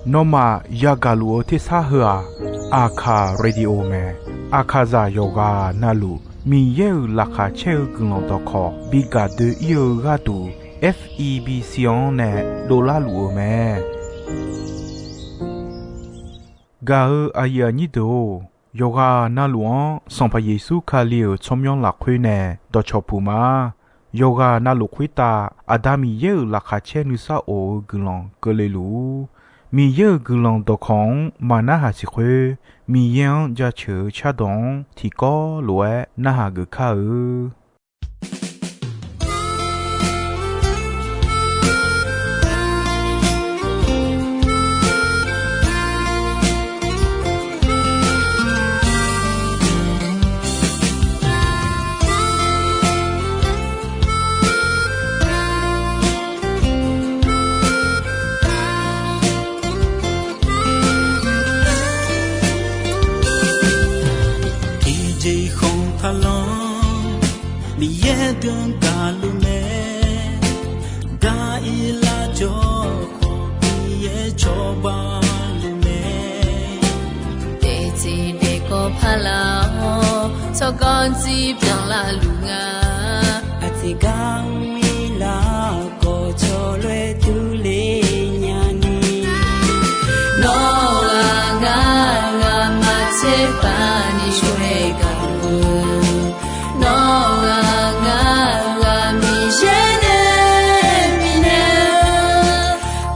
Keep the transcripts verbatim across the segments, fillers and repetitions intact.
Nawmaf yagaq luf-eu tersar heu-aq, Aqkaq Radio mae. Aqkaqzaq yawqghaq navluf Miqyaer-euq laqkhaq caer-eu guiqlanq dawqkawq bi gaq doe-ir-eu gharduq, F E B C-anr nae dovlar luf-eu mae. Gaq-eu aqyuif aqnyir deuq-or, yawqghaq navluf-anr Sanqpaq Yeqsur Kali-euq tsawrmyanr lafkhoer nae dawqcawq puq ma. Yawqghaq navluf khoertav Aqda Miqyaer-euq laqkhaq caer nuisar of-eu guiqlanq keuvle luf-ur. Miqyaer-euq guiqlanq dawqkawq-anr maqnarhaq siq khoer, Miqyaer-anr jaceuq-eu cardawq-anr tiqkawv lof-aer narhaq geuf kar-eu. Tiqjeq khanqpaq lanr Miqyaer deuq-anr gaqluf mae. Daq-ir lar jawr khawf Miqyaer cawba luf mae. Daefteq daefkawv paq laf-awr tsawrganr dzir byanlar luf nga. Aqteq gar-anr ir lar khawf cawloer durler nyani. Nawr-aq ngar ghaq maqtser paq ni shawr-aer gaq-eu. Nawr-aq ngar ghaq Miqyaer nae bifnaeq-eu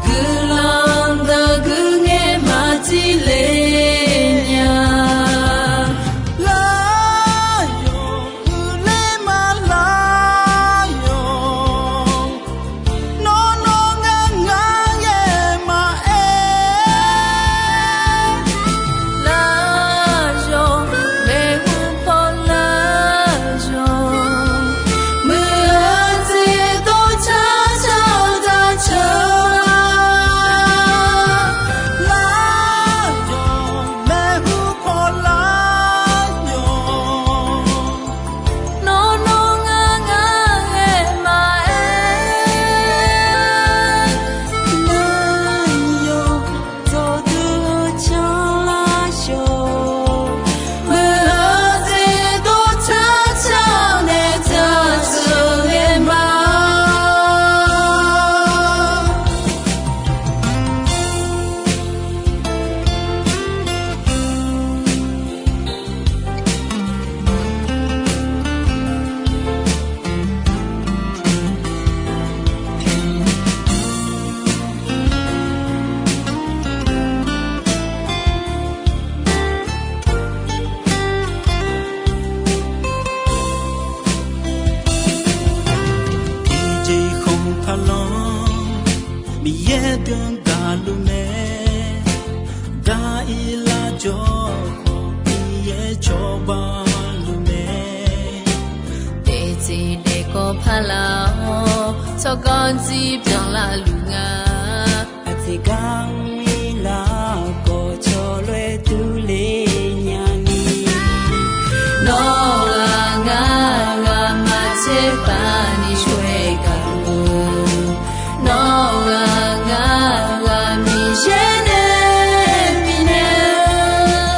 guiqlanq deuq guiqngaer maqtser le nya. Lar yawq uiqler ma lar yawq. Nawr nawr ngar ngar ghae maqaer. Lar yawq maeqhu paw lar yawq. Muiq-eu jeq dov car car-eu daq ceuq-a. Lar yawq maeqhu paw lar yawq. Nawr nawr ngar ngar ghae maqaer. Lar yawq dawqdui-eu car lar yawq. Muiq-eu jeq dov car car nae daq ceuq ghae ma. Tiqjeq khanqpaq lanr Miqyaer deuq-anr gaqluf mae. Daq-ir lar jawr khawf Miqyaer cawba luf mae. Daefteq daefkawv paq laf-awr tsawrganr dzir byanlar luf nga. Aqteq gar-anr ir lar khawf cawloer durler nyani. Nawr-aq ngar ghaq maqtser paq ni shawr-aer gaq-eu. Nawr-aq ngar ghaq Miqyaer nae bifnaeq-eu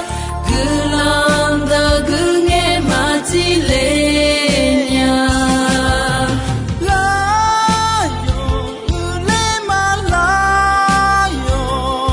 guiqlanq deuq guiqngaer maqtser le nya. Lar yawq uiqler ma lar yawq.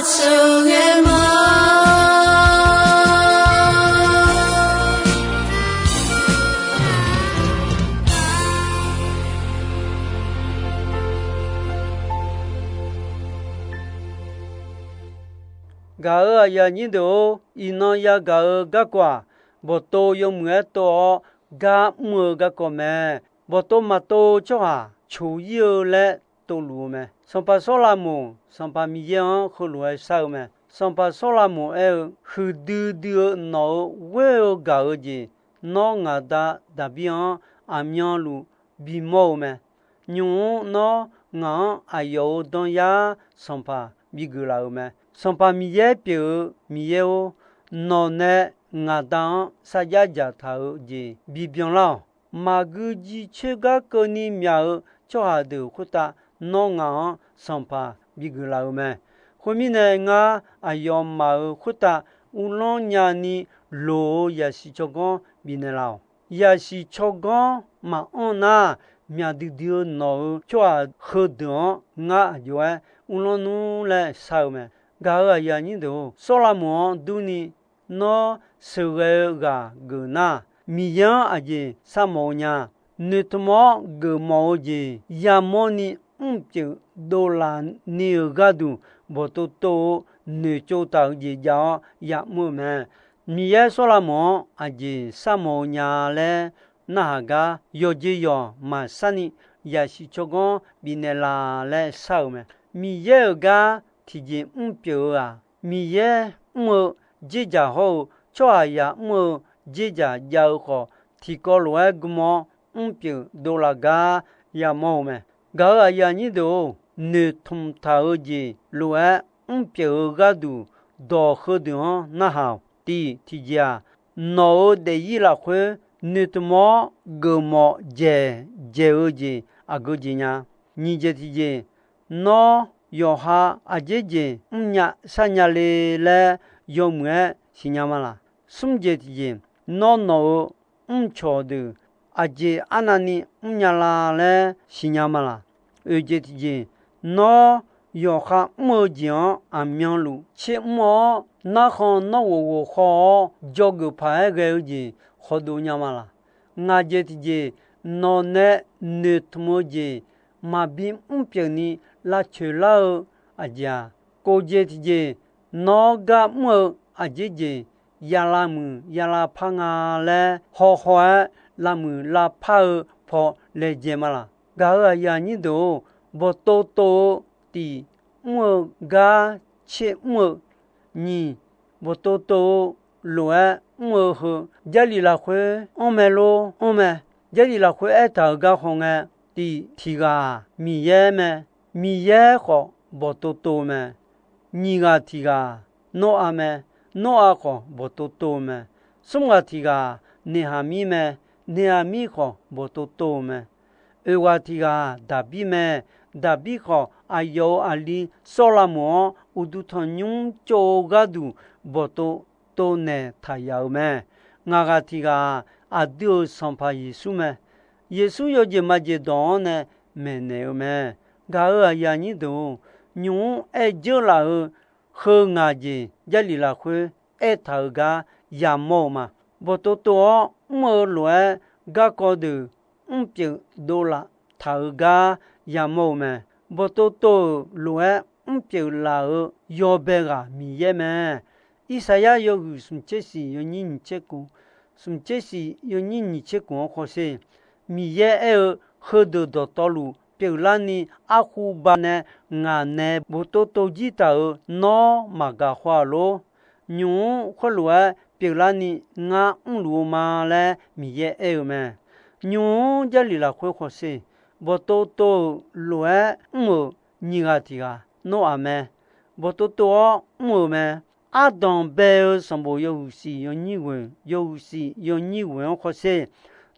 sheuqghae ma. Gaq-euq aqyuif aqnyir deuq-or, iqnan yagaq-eu garkawv-aq, Bawqtov yawmuiq-aer tov-awr gar mr-eu garkawv mae. Bawqtov maqtov-eu tsawrhaq coq-ir-eu laer tovluf-eu mae. Sanqpaq Sawrlavmoq Sanqpaq Miqyaer-anr heulof-aer shar-eu mae. Sanqpaq Sawrlavmoq aer-eu, Huiqdui dui-eu nawq-euq ghoer-eu gaq-eu jeq, nawr ngaq da Daqbir-anr aqmyanluf bimawr-eu mae. Nymq-mr nawr ngaq-anr aqyawf-euq danyar sanqpaq bigeuf laf-euq mae. Sanqpaq Miqyaer pyeuf-eu Miqyaer-or, nawq nae ngaq da-anr sarjax dzaqtaq-eu jeq bibyan lar-awq. Maqgui jiv coer gar keuvni myaq-eu tsawrhaq deuq khoertav nawr ngaq-anr sanqpaq bigeuf laf-euq mae. Khoermirnae, ngar aqyawfmaf-euq khoertav uvlanr nyani loq-eu yaqsiq tsawrganr bifnaeq laf-awq. Yaqsiq tsawrganr maqanr nar, myaq duidui-eu nawq-euq tsawrhaq heudeuq-anr ngar aqjox-aer uvlanr nmr laer shar-eu mae. Gaq-euq aqyuif aqnyir deuq-or, Sawrlavmoq-anr durni nawr sheuqghae-eu ghaq geuf nar, Miqyaer-anr aqjeq sharmawf-eu nya. Noeqtmq-awr geufmawf-eu jeq yamawrni mrpyeuf dovlaf ni-euq gharduq, Bawqtov tov-eu noeqtsov taq-eu jeq jav-awr ya'mr-eu mae. Miqyaer Sawrlavmoq-anr aqjeq sharmawf-eu nya laer narhaq gar, yawqjeq yawq maqsharni yaqsiq tsawrganr bifnaeq laf laer shar-euq mae. Miqyaer-euq gar tiqjeq mrpyeuf-eu-aq, Miqyaer mr-eu dzerdzaq hawr-eu tsawrhaqzaq mr-eu dzerdzaq jav-eu khawf, tiqkawv lof-aer gm-awr mrpyeuf dovlaf gar yamawr-eu mae. Gaq-euq aqyuif aqnyir deuq-or, noeqtmq taq-eu jeq lof-aer mrpyeuf-eu gharduq, dawq heudeuq-anr narhaq-awq. Tiq tiqjeq-aq, nawq-euq daefzir lafkhoer noeqtmq-awr geufmawf dzaeq dzaeq-eu jeq aqgeu jeq nya. Nyiq jeq tiqjeq, nawr yawqha aqjeq jeq mrnya sharnya le laer yawmuiq-aer siqnya ma laq? Smr jeq tiqjeq, nawr nawq-euq mrcawq deuq aqjeq arnavni mrnya la laer siqnya ma laq? Oeq jeq tiqjeq, nawr yawqha mr-eu jeq-anr aqmyanluf tser mr-awr, narkhan nawr ghof ghof khaw-awr dzawgeuf paq-aer ghae-eu jeq khawdov nya ma laq? Ngaq jeq tiqjeq, nawq nae noeqtmq-eu jeq maqbi mrpyeuf ni lavcoeq lar-eu aqjeq-aq, kov jeq tiqjeq, nawr gar mr-eu aqjeq jeq ya lavmuiq ya lavpar nga laer hawhaw-aer lavmuiq lavpar-eu paw laejae ma laq? Gaq-euq aqyuif aqnyir deuq-or, Bawqtov tov-eu tiq mr-eu gar tser mr-eu, nyiq, Bawqtov tov-eu lof-aer mr-eu heu, Jarlif lafkhoer anr mae lor? Anr mae. Jarlif lafkhoer aertaq-euq gar khawf ngae, tiq tiq ghaq-aq Miqyaer mae. Miqyaer khawf Bawqtov tov-eu mae. Nyiq ghaq tiq ghaq-aq Noraq mae. Noraq khawf Bawqtov tov-eu mae. Smr ghaq tiq ghaq-aq Neqhaqmir mae. Neqhaqmir khawf Bawqtov tov-eu mae. Oeq ghaq tiq ghaq-aq Daqbir mae. Daqbir khawf, aqyawf-euq aqli Sawrlavmoq-anr uqduq tanqnymr tsov-eu gharduq Bawqtov tov naeqtaq yaf-euq mae. Ngaq ghaq tiq ghaq-aq, aqdui-euq Sanqpaq Yeqsur mae. Yeqsur yawjeq majeq dawq-anr nae maeqnaeq-eu mae. Gaq-euq aqyuif aqnyir deuq-or, nymq-mr aer dzeur laf-euq heu ngaq jeq Jarlif lafkhoer aertaq-euq gar yamawr-eu ma. Bawqtov tov-awr mr-eu lof-aer garkawv deuq mrpyeuf dovlaf taq-euq gar yamawr-eu mae. Bawqtov tov-euq lof-aer mrpyeuf laf-euq yawbae ghaq Miqyaer mae. Irsaqyar yawhuiq smq tser siq yawnyir nyiq tser kof, smq tser siq yawnyir nyiq tser kof-anr hawsher. Miqyaer aer-eu, Heudeuq dawqtawvluf pyeuflarni arkhuba nae ngaq nae boftovtov jir taq-euq nawr maqgaq haw-aq lor. Nymq-mr khoerlof-aer pyeuflarni ngar mrluf-eu ma laer Miqyaer aer-eu mae. Nymq-mr Jarlif lafkhoer hawsher. Boftovtov-euq lof-aer mr-euq nyiq ghaq tiq ghaq Noraq mae. Boftovtov-awr mr-euq mae. Ardanq bae-eu sanqbof yawhuiq siq yawnyir ghoeq, yawhuiq siq yawnyir ghoeq-anr hawsher.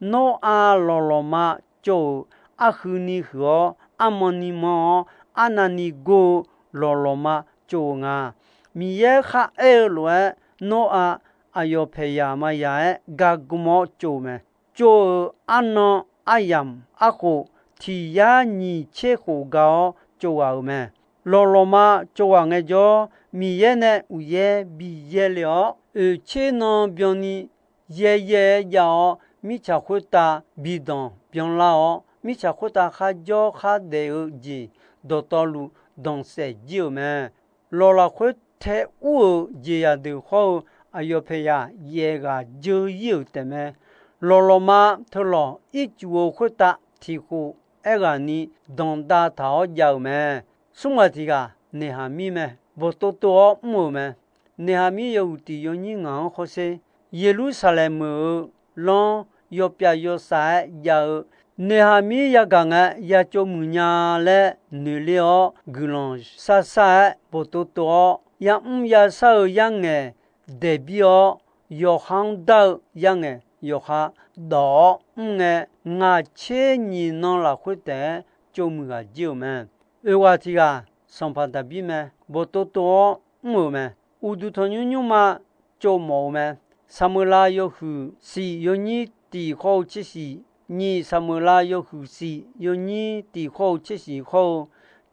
Nawr-aq lawqlawqma tsov-euq arhuini huiq-awr, armanni man-awr, arnavni gor-eu lawqlawqma tsov-euq nga. Miqyaer kharaer-eu lof-aer, Nawr-aq aqyawf paeqyaq maqyaq-aer gagm-awr tsov-eu mae. Tsov-euq arnan aryamq arkhof tiq yar nyiq tser khof ga-awr tsov ghaq-euq mae. Lawqlawqma tsov ghaq ngaejawr, Miqyaer nae uqyaer bi yaerle-awr, oeqtser nan byanni yaer yaer-aer jav-awr, mirtsaq khoertav bi danq byanlar-awr, mirtsaq khoertav kharjawr khardaef-eu jeq dawqtawvluf danqsaef jir-euq mae. Lawq lafkhoer tae ur-euq jeqzaq deuq hawr-eu aqyawf paeqyaq yaef ghaq dzeur-ir-euq taefmae. Lawqlawqma teulawq ircuf-eu khoertav tiq khof aerghaqni danqdav taq-awr jav-euq mae. Smr ghaq tiq ghaq Neqhaqmir mae. Bawqtov tov-awr mr-euq mae. Neqhaqmir yawhuiq tiq yawnyir ngaq-anr hawsher, Yeqlursaqlaeq meuq-eu lanr yawpyav yawsav-aer jav-eu, Neqhaqmir yagaq ngae ya tsov muiq nya laer noeqler-awr, guiqlanq sarsar-aer bawqtov tov-awr, yamr yashar-eu yarngaeq daeqbir-awr, yawqha-anr dar-eu yarngaeq yawqha dawq-awr mr ngae, ngaq tser nyiq nan lafkhoer taef-aer tsov muiq ghaq jir-euq mae. Oeq ghaq tiq ghaq Sanqpaq Daqbir mae. Bawqtov tov-awr mr-euq mae. Uqduq tanqnymr nymrma tsov mawf-eu mae. Saqmeuqlav yawhuiq shif yawnyir tiq hawr-eu tser shif, nyiq Saqmeuqlav yawhuiq shif yawnyir tiq hawr-eu tser shif hawr-eu,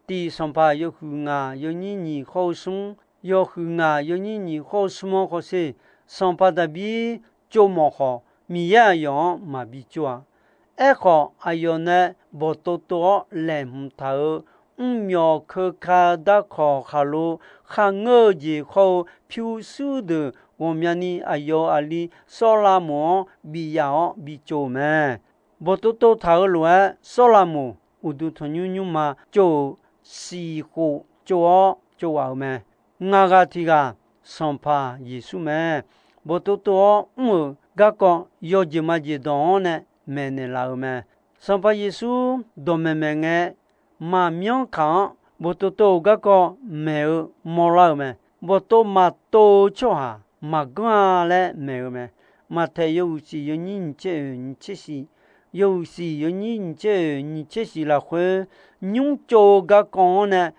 tiq Sanqpaq yawhuiq ngaq yawnyir nyiq hawr-eu smr, yawhuiq ngaq yawnyir nyiq hawr-eu smr-anr hawsher, Sanqpaq Daqbir tsov mawf khawf, Miqyaer aqyawf-anr maqbi tsov-a. Aerkhawf, aqyawf nae bawqtov tov-awr laeqhmq taq-euq mrmyawq keuka darkawq khaqlo kharngeur-eu jeq hawr-eu pyurshuir deuq ghawqmyani aqyawf-euq aqli Sawrlavmoq-anr bif yaf-awr bi tsov-euq mae. Bawqtov tov taq-euq lof-aer Sawrlavmoq uqduq tanqnymr nymrma tsov-euq siq khof tsov-awr tsov ghaq-euq mae. Ngaq ghaq tiq ghaq Sanqpaq Yeqsur mae. Bawqtov tov-awr mr-euq garkawv yawjeq majeq dawq-anr nae maeqnaeq laf-euq mae. Sanqpaq Yeqsur dawqmaeq maeq ngae, maqmyanr kaq-anr bawqtov tov-euq garkawv maeq-eu mawrlar-euq mae. Bawqtov maqtov-eu tsawrhaq maqganr-a laer maeq-eu mae. Maqtaeq yawhuiq shif yawnyir nyiq tser oeq nyiq tser shif, yawhuiq shif yawnyir nyiq tser oeq nyiq tser shif lafkhoer, nymr tsov-eu garkawv-anr nae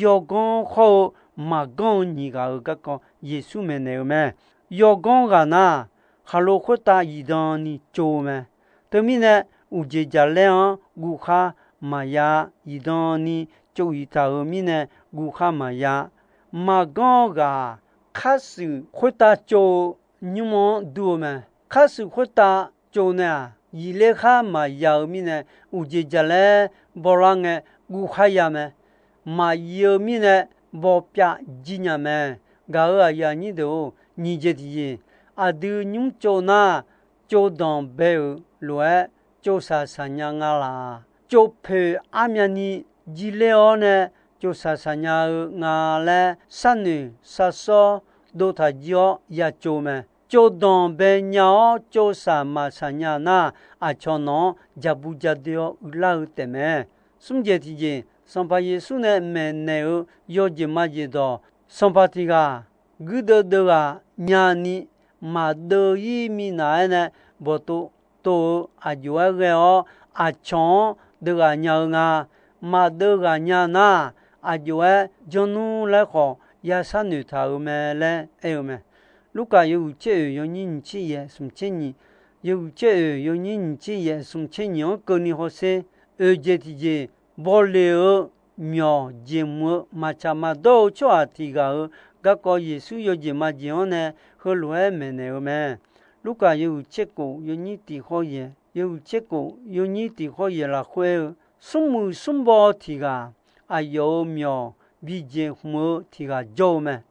yawganr hawr-eu maqganr-eu nyiq ghaq-euq garkawv Yeqsur maeqnaeq-eu mae. Yawganr ghaq nar, khaqlo khoertav zifdan ni tsov-eu mae. Teumirnae, uqjeq jaqlaer-anr guvkhar maqya, zifdan ni tsov-iq taq-euq mirnae guvkhar maqya. Maqganr-eu ghaq-aq, kharshuif khoertav tsov-eu nymr-anr dur-eu mae. Kharshuif khoertav tsov nae-aq, zifler khar maqya-eu mirnae, uqjeq jaqlaer bawlar ngae guvkhar ya mae. Maqzif-eu mirnae bawpyav jir nya mae. Gaq-euq aqyuif aqnyir deuq-or, nyiq jeq tiqjeq, aqdui nymr tsov nar, tsov danqbae-euq lof-aer tsov saq saqnya nga laq? Tsov poeq armyavni jirler-awr nae tsov saq saqnya-eu nga laer sharnoeq sharsawr dov taq jir-awr ya tsov mae. Tsov danqbae nya-awr tsov saq maq saqnya nar, aqcawq nawq-anr jaqbu jadoe-awr uilar-eu taefmae. Smr jeq tiqjeq, Sanqpaq Yeqsur nae maeqnaeq-eu yawjeq majeq dawq, sanqpaq tiq ghaq guirdeuv deuv ghaq nyani maqdeuv-ir minav-aer nae bawqtov tov-eu aqjox-aer ghae-awr, aqcawq-anr deuv ghaq nya-eu nga. Maqdeuv ghaq nya nar, aqjox-aer janr nmr laer khawf ya sharnoeq taq-euq mae laer aer-eu mae. Lurkaf yawhuiq tser oeq yawnyir nyiq tser yaef smq tser nyiq, yawhuiq tser oeq yawnyir nyiq tser yaef smq tser nyiq-anr keuvni hawsher. Oeq jeq tiqjeq, bawleq-eu myawq jeqhmq-eu maqtsaq maqdawr-eu tsawrhaq tiq ghaq-euq garkawv Yeqsur yawjeq majeq-anr nae heulof-aer maeqnaeq-eu mae. Lurkaf yawhuiq tser kof yawnyir tiq hawr yaeq, yawhuiq tser kof yawnyir tiq hawr yaeq lafkhoer-eu, smrmuiq smrbaw tiq ghaq, aqyawf-euq myawq bi jeqhmq-eu tiq ghaq jawr-eu mae.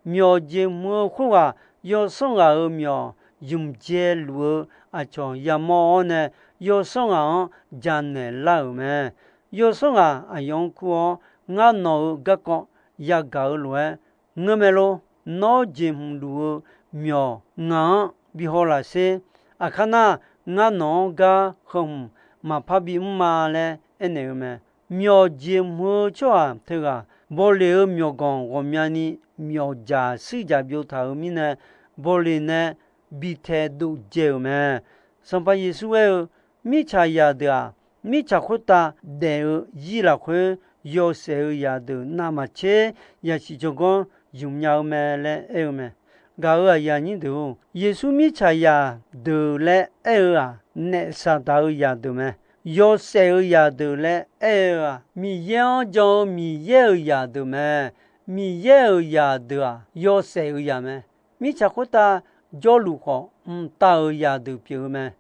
Myawq jeqhmq-eu khoerghaq, yawsanr ghaq-euq myawq zmq dzae luf-eu aqcawq yamawr-awr nae, yawsanr ghaq-anr janaeq lar-euq mae. Yawsanr ghaq aqyawf-anr kur-awr, ngar nawq-euq garkawv yagaq-eu lof-aer ngeur mae lor. Nawr jeqhmq luf-eu myawq ngaq-anr bi haw laf sher. Aqkar nar, ngar nawq-anr gar heu hmq maqpar bimr ma laer aernaeq-eu mae. Myawq jeqhmq-eu tsawrhaq teughaq, bawleq-eu myawqganq ghawqmyani myawqjaq shuir jaq byov taq-euq mirnae, bawleq nae bi tae dov dzae-euq mae. Sanqpaq Yeqsur aer-eu, mirtsaq zaqdeuq-aq, mirtsaq khoertav daef-eu zir lafkhoer, yawshaef-eu zaqdeuq navmaqtser yasiq jawrganr zmq nya-eu mae laer aer-eu mae. Gaq-euq aqyuif aqnyir deuq-or, Yeqsur mirtsaq zaqdeuq laer aer-eu-aq, naef Saqdaq-euq zaqdeuq mae. Yawshaef-eu zaqdeuq laer aer-eu-aq, Miqyaer-anr jan-eu Miqyaer-euq zaqdeuq mae. Miqyaer-euq zaqdeuq-aq, yawshaef-euq zaq mae. Mirtsaq khoertav jawrluf khawf, mqtav-euq zaqdeuq pyeuf-eu mae.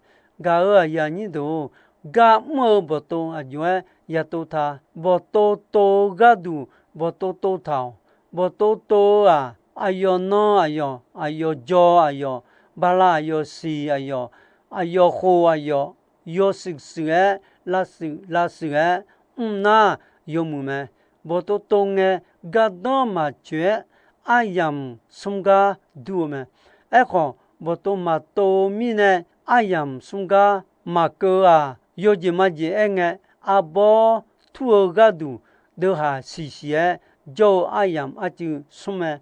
Gaq-euq aqyuif aqnyir deuq-or, gar mr-eu bawqtov aqjox-aer yatov ta. Bawqtov tov-eu gharduq bawqtov tov taq-awq. Bawqtov tov-eu-aq, aqyawf nan aqyawf, aqyawf jaw aqyawf, bala aqyawf siq aqyawf, aqyawf khof aqyawf, yawshuif shuif-aer, lavshuif lavshuif-aer mr nar yawmuiq mae. Bawqtov tov ngae, gardanr maqtsoeq-aer aryamq smr gar dur-eu mae. Aerkhawf, bawqtov maqtov-eu mirnae aryamq smr gar maqkeuv-aq, yawjeq majeq aer ngae, arbawr tur-eu gharduq deuvhaq siqsiq-aer jawr-eu aryamq arcuiv smr mae.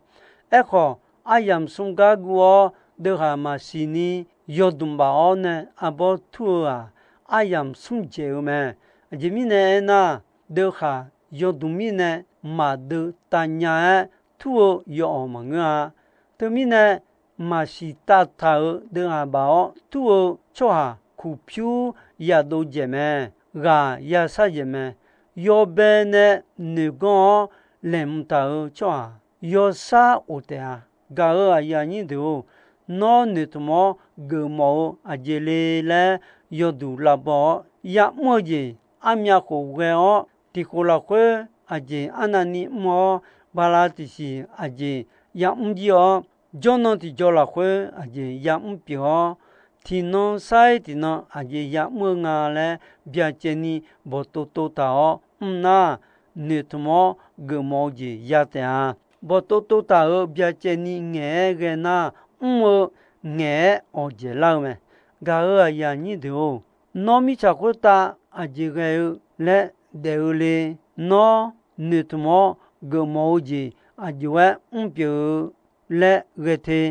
Aerkhawf, aryamq smr gar guv-awr deuvhaq maqsiq ni yawdmq baf-awr nae arbawr tur-eu-aq, aryamq smr dzaeq-eu mae. Aqjeq mirnae aernar, deuvhaq yawdmq mirnae maqdeuv tavnya-aer tur-eu yaw-awq maqngeur-a. Teumirnae, maqsiq tavtaq-euq deuvhaq baf-awr tur-eu tsawrhaq kuqpyur yadov dzaeq mae. Ghaq yashar dzaeq mae. Yawbae nae noeq ganr-awr laeqhmq taq-euq tsawrhaq yawshar of taef-a. Gaq-euq aqyuif aqnyir deuq-or, nawr noeqtmq-awr geufmawf-eu aqjeq le laer yawduq lavbaw-awr ya'mr-eu jeq armyav khof ghae-awr, tiqkhof lafkhoer aqjeq arnavni mr-awr, bala tiqsiq aqjeq ya'mr jir-awr, jawrnan tiqjaw lafkhoer aqjeq ya'mr pyeuf-awr, tiqnan sar-ir tiqnan aqjeq ya'mr-eu nga laer byacaevni bawqtov tov taq-awr mr nar, noeqtmq-awr geufmawf-eu jeq ya taef-a. Bawqtov tov taq-euq byacaevni ngaeq-aer ghae nar, mr-eu ngaeq-aer awqdzaeq lar-eu mae. Gaq-euq aqyuif aqnyir deuq-or, nawr mirtsaq khoertav aqjeq ghae-eu laer daef-eu le. Nawr noeqtmq-awr geufmawf-eu jeq aqjox-aer mr pyeuf-eu laer ghae te.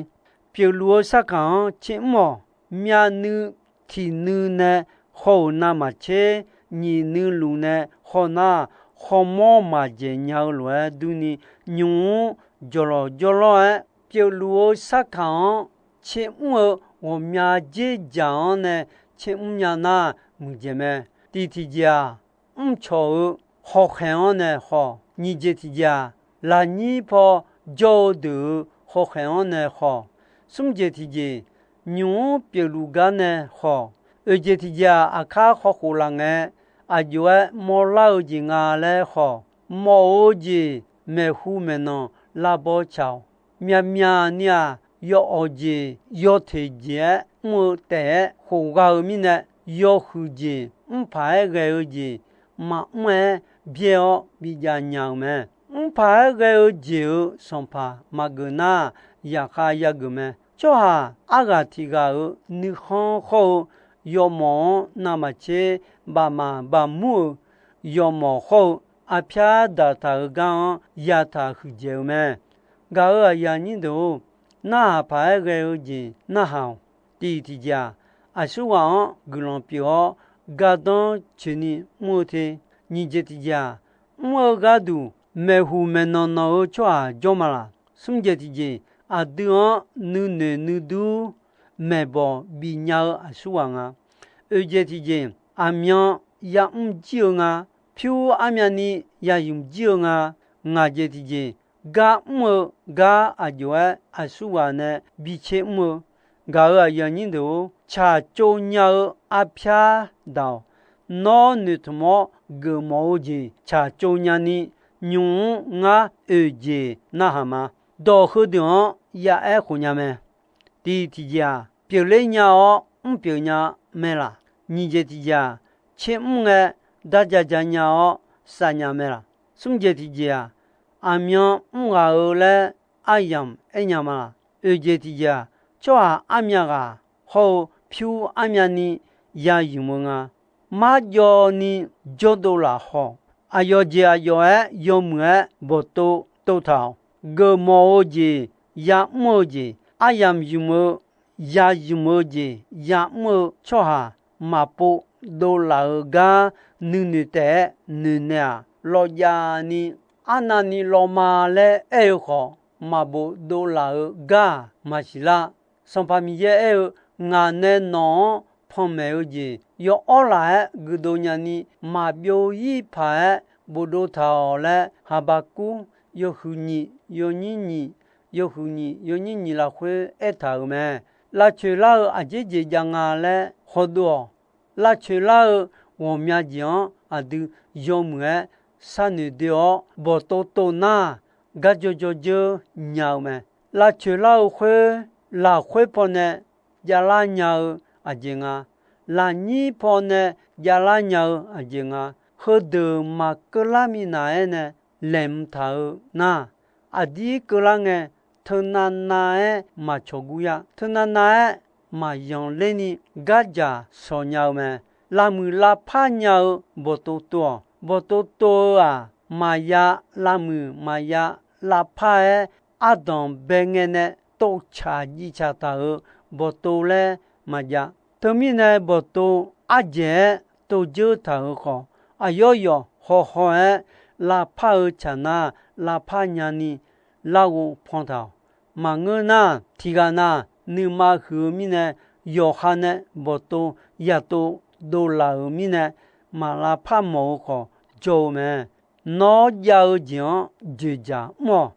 Pyeufluf-eu sarkaq-anr tser mr-awq. Myavnuiv tiqnuiv nae haw-euq navmaqtser, nyiq nuiluf nae haw nar, hawmawr maqdzaeq nya-eu lof-aer durni, nymq-mr jawqlawq jawrlawr-aer pyeufluf-eu sarkaq-anr tser mr-eu ghawqmya dzerdzaq-anr nae tser mr nya nar muiqdzaeq mae. Tiq tiqjeq-aq, mrcawq-eu hawkhaeq-anr nae haw. Nyiq jeq tiqjeq-aq, lafnyir paw jawr-eu deuq-euq hawkhaeq-anr nae haw. Smr jeq tiqjeq, nymq-mr pyeufluf gar nae haw. Oeq jeq tiqjeq-aq, aqkar khawkhof laf ngae, aqjox-aer mawrlar-eu jeq nga laer haw. Mawf-eu jeq maeqhu maeqnan lavbaw tsaq-awq. Myaqmyaq ni-aq, yawawq jeq yawteq jeq-aer mr-eu taef-aer khofgha-eu mirnae, yawhuiq jeq mrpaq-aer ghae-eu jeq maqmr-aer byaer-awr bijav nya-euq mae. Mrpaq-aer ghae-eu jeq-euq sanqpaq maqgeuf nar, yaqkhav yageuf mae. Tsawrhaq arghaq tiq ghaq-euq nuikhanr hawr-eu yawmawf-anr navmaqtser bafmaq bafmur-euq yawmawf hawr-eu arpyar daqtaq-euq gar-anr yataq huiqdzaeq-eu mae. Gaq-euq aqyuif aqnyir deuq-or, narhaq paq-aer ghae-eu jeq narhaq-awq. Tiq tiqjeq-aq, aqsurghaq-anr guiqlanq pyeuf-awr gardanr coeqni mr-eu te. Nyiq jeq tiqjeq-aq, mr-eu gharduq maeqhu maeqnan nanq-eu tsawrhaq jawr ma laq. Smr jeq tiqjeq, aqdui-anr nuinoeq nuidur maeqbawq bifnya-eu aqsurghaq nga. Oeq jeq tiqjeq, aqmyan ya'mr jir-eu nga. Pyur armyavni yazmq jir-eu nga. Ngaq jeq tiqjeq, gar mr-eu gar aqjox-aer aqsurghaq nae bitser mr-eu. Gaq-euq aqyuif aqnyir deuq-or, tsaqtsov nya-eu arpyar daq-awq. Nawr noeqtmq-awr geufmawf-eu jeq tsaqtsov nyani, nymq-mr ngar oeq jeq narhaq ma. Dawq heudeuq-anr ya'aer khof nya mae. Tiq tiqjeq-aq, pyeufler nya-awr mrpyeuf nya mae laq. Nyiq jeq tiqjeq-aq, tser mr ngae darja ja nya-awr saf nya mae laq. Smr jeq tiqjeq-aq, aqmyan mr ghaq-eu laer aryamq aer nya ma laq. Oeq jeq tiqjeq-aq, tsawrhaq armyav ghaq hawr-eu pyur armyavni yazmq-eu nga. Marjawvni jawrdov lafkhawf, aqyawf jeq aqyawf-aer yawmuiq-aer bawqtov tov taq-awq. Geufmawf-eu jeq, ya'mr-eu jeq, aryamq zmq-eu, yazmq-eu jeq ya'mr-eu tsawrhaq maqpov dovlaf-eu gar nuinoeq taef-aer noeqnaeq-aq, lawqjavni arnavni lawma laer aer-eu khawf, maqbof dovlaf-eu gar-aq maqsiq lar. Sanqpaq Miqyaer aer-eu, ngaq nae nawq-anr panmaeq-eu jeq yawawr laf-aer guiqdov nyani, maqbyov ir paq-aer bofdov taq-awq laer Haqbaqkur yawhuiq nyiq yawnyir nyiq, yawhuiq nyiq yawnyir nyiq lafkhoer aertaq-euq mae. Lavcoeq lar-eu aqjeq jeq jav nga laer hawdov-awq. Lavcoeq lar-eu ghawqmya jeq-anr aqdui yawmuiq-aer sharnoeq doe-awr bawqtov tov nar, garjawr jawrjeur nya-eu mae. Lavcoeq lar-eu khoer lafkhoer pawnae javlar nya-eu aqjeq nga. Lafnyir pawnae javlar nya-eu aqjeq nga. Heudeuq maqkeuvlar minav-aer nae laeqhmq taq-eu nar, aqdir keuvlar ngae, teunav nav-aer maqcawq gur ya. Teunav nav-aer maqyanq lerni gardzaq shawq nya-eu mae. Lavmuiq lavpar nya-eu bawqtov tov-awq. Bawqtov tov-eu-aq, maqya lavmuiq maqya lavpar-aer ardanq bae ngae nae tovcaq jivcaq taq-euq bawqtov laer maqjav. Teumirnae bawqtov ardzaeq-aer tovdzeur taq-euq khawf, aqyawf yawf hawhaw-aer lavpar-eu tsaq nar, lavpar nyani larghov pan taq-awq. Maqngeur nar, tiqghaq na nuima huiq-eu mirnae, yawqha nae bawqtov yatov dovlaf-euq mirnae, maq lavpar mawf-eu khawf jawr-eu mae. Nawr jav-eu jeq-anr dzoeqdzaq mr-awq.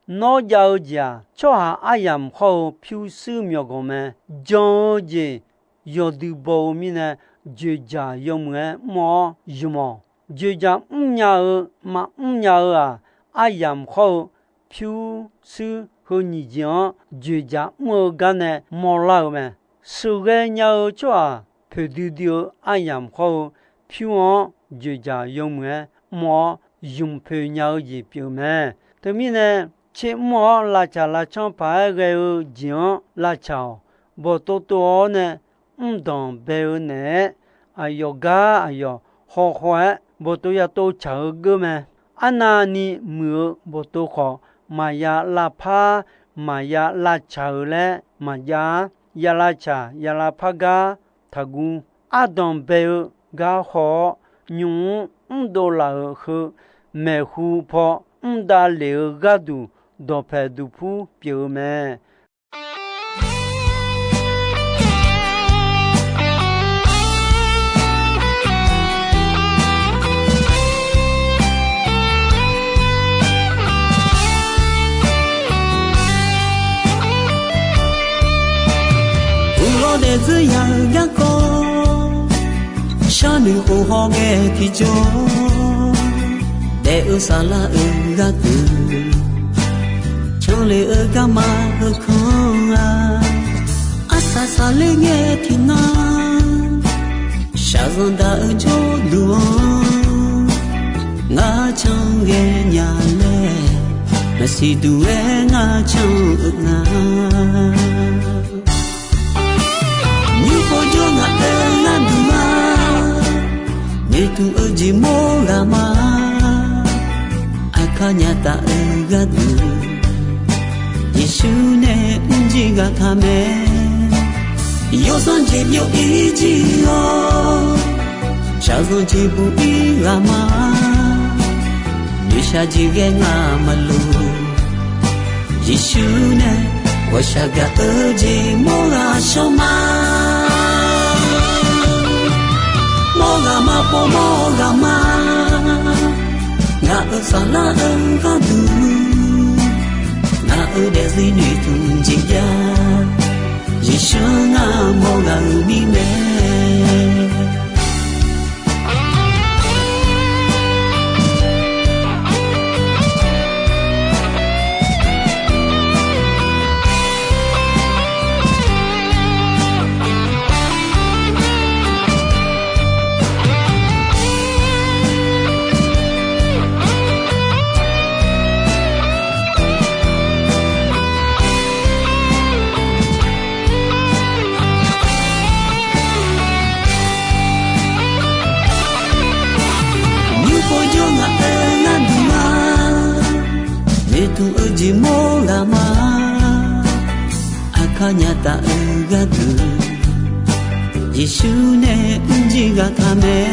Nawr jav-eu jeq-aq, tsawrhaq aryamq hawr-eu pyurshuir myawqganq mae. Jan-eu jeq yawdui baw-eu mirnae, dzoeqdzaq yawmuiq-aer mr-awr ymq-awq. Dzoeqdzaq mrnya-eu maqmr nya-eu-aq, aryamq hawr-eu pyurshuir heu nyiq jeq-anr dzoeqdzaq mr-eu gar nae mawrlar-eu mae. Sheuqghae nya-eu tsawrhaq poeqdui dui-eu aryamq hawr-eu pyur-anr dzoeqdzaq yawmuiq-aer mr-awr ymq poeq nya-eu jeq pyeuf mae. Teumirnae, tser mr-awr lavtsaq lavcanr paq-aer ghae-eu jeq-anr lavtsaq-awq. Bawqtov tov-awr nae mrdanq bae-eu naeq-aer, aqyawf gar aqyawf hawhaw-aer bawqtov yatov tsaq-eu geur mae. Arnavni muiq-eu bawqtov khawf, maqya lavpar maqya lavtsaq-eu laer maqjav-ar. Ya lavtsaq ya lavpar gar taqguv. Ardanq bae-eu gar haw-awr, nymq-mr mrdov laf-euq heu maeqhu paw mr davlef-eu gharduq dawqpaeq duqpur pyeuf-eu mae. Uqlawr daefdzeur ya-eu garkawv, sharnoeq khof haw ghae tiqjawr, daef-eu saflar-euq gharduq, canlef-eu garma heukanr-a. Arsaq saqler ngae tiqnan, shaqzanq daq-eu jawrduq-anr, ngar can ghae nya laer, maqsiq duq-aer ngar can-eu nga. Nymr pov jawr ngaq-euq gharduq-a, noeqtmq-eu jeq mawr ghaq ma. Aqkar nya taf-eu gharduq, Yeqsur nae mrjir ghaq taq mae. Yawsanr jeq byov-ir jir-awr, shaqzanq jeq buq-ir ghaq ma. Noeqshaq jeq ghae ngaq maqloq, Yeqsur nae ghawqshaq gaq-eu jeq mawr ghaq shawr ma. Mawr ghaq ma, pov mawr ghaq ma. Ngaq-euq saflar-eu gharduq, ngaq-euq daefzir noeqtmq jeq jav, Yeqsur ngar mawr ghaq-euq mirnae. Nymr pov jawr ngaq-euq gharduq-a, noeqtmq-eu jeq mawr ghaq ma. Aqkar nya taf-eu gharduq, Yeqsur nae mrjir ghaq taq mae.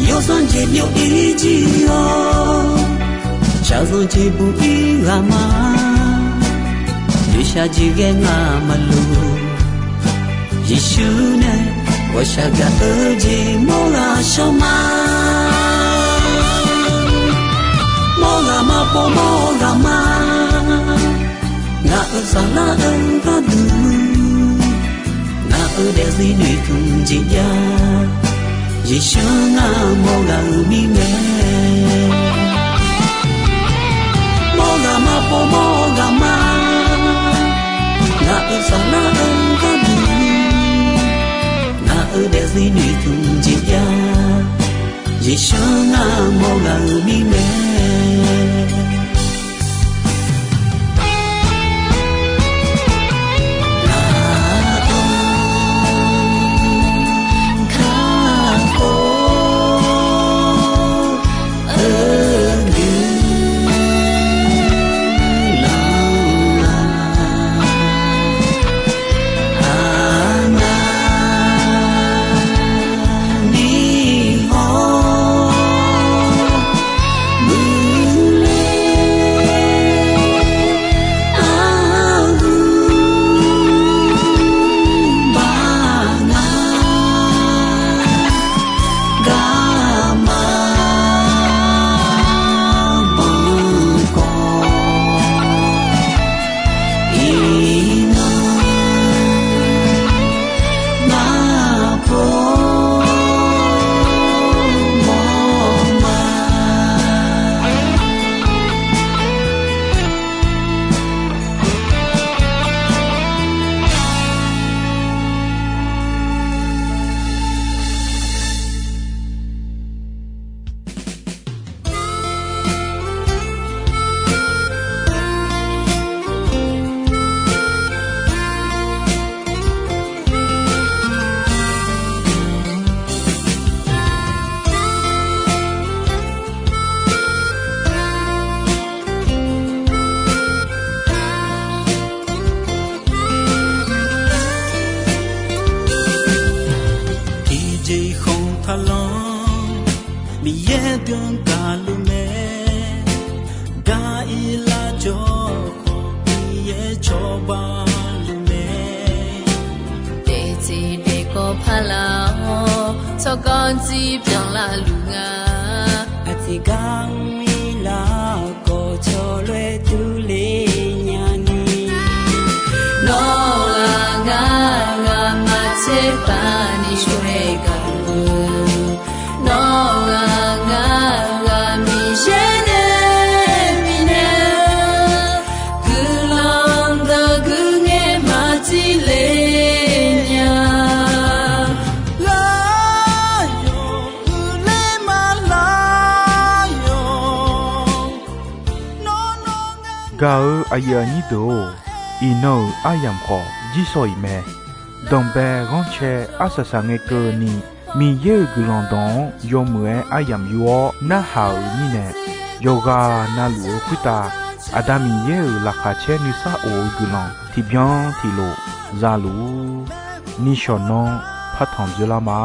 Yawsanr jeq byov-ir jir-awr, shaqzanq jeq buq-ir ghaq ma. Noeqshaq jeq ghae ngaq maqloq, Yeqsur nae ghawqshaq gaq-eu jeq mawr ghaq shawr ma. Mawr ghaq ma, Maqpov mawr ghaq ma, ngaq-euq saflar-eu gharduq, ngaq-euq daefzir noeqtmq jeq jav, Yeqsur ngar mawr ghaq-euq mirnae. Mawr ghaq ma, pov mawr ghaq ma, ngaq-euq saflar-eu gharduq, ngaq-euq daefzir noeqtmq jeq jav, Yeqsur ngar mawr ghaq-euq mirnae. Tiqjeq khanq taqlanr, Miqyaer deuq-anr gaqluf mae. Gaq-ir lar jawr khawf, Miqyaer cawba luf mae. Daefteq daefkawv paq laf-awr, tsawrganr dzir byanlar luf nga. Aqtiq gar mr-ir lar-awr, kawv cawv lof-aer durler nya ni. Nawr ghaq ngar, ngamaf tser taq ni shawr-aer gaq-eu. Nawr ghaq ngar, ngamaf Miqyaer nae bifnaeq-eu guiqlanq dawq guiqngaer maqtip le nya. Lar yawq, uiqler ma lar yawq. Gaq-eu aqyuif aqnyir deuq-or, iqnan-euq aryamq khawf jirsawq iq mae. Danqbae ghanrcae arsaq saq ngae keuvni, Miqyaer-euq guiqlanq dawq-anr yawmuiq-aer aryamq yur-awr narhaq-euq mirnae, yawqghaq navluf-eu khoertav Aqda Miqyaer-euq laqkhaq caer nuisar of-eu guiqlanq tiqbyan tiqlof za luf-ur. Nishawq nanr partanq dzoerlar ma.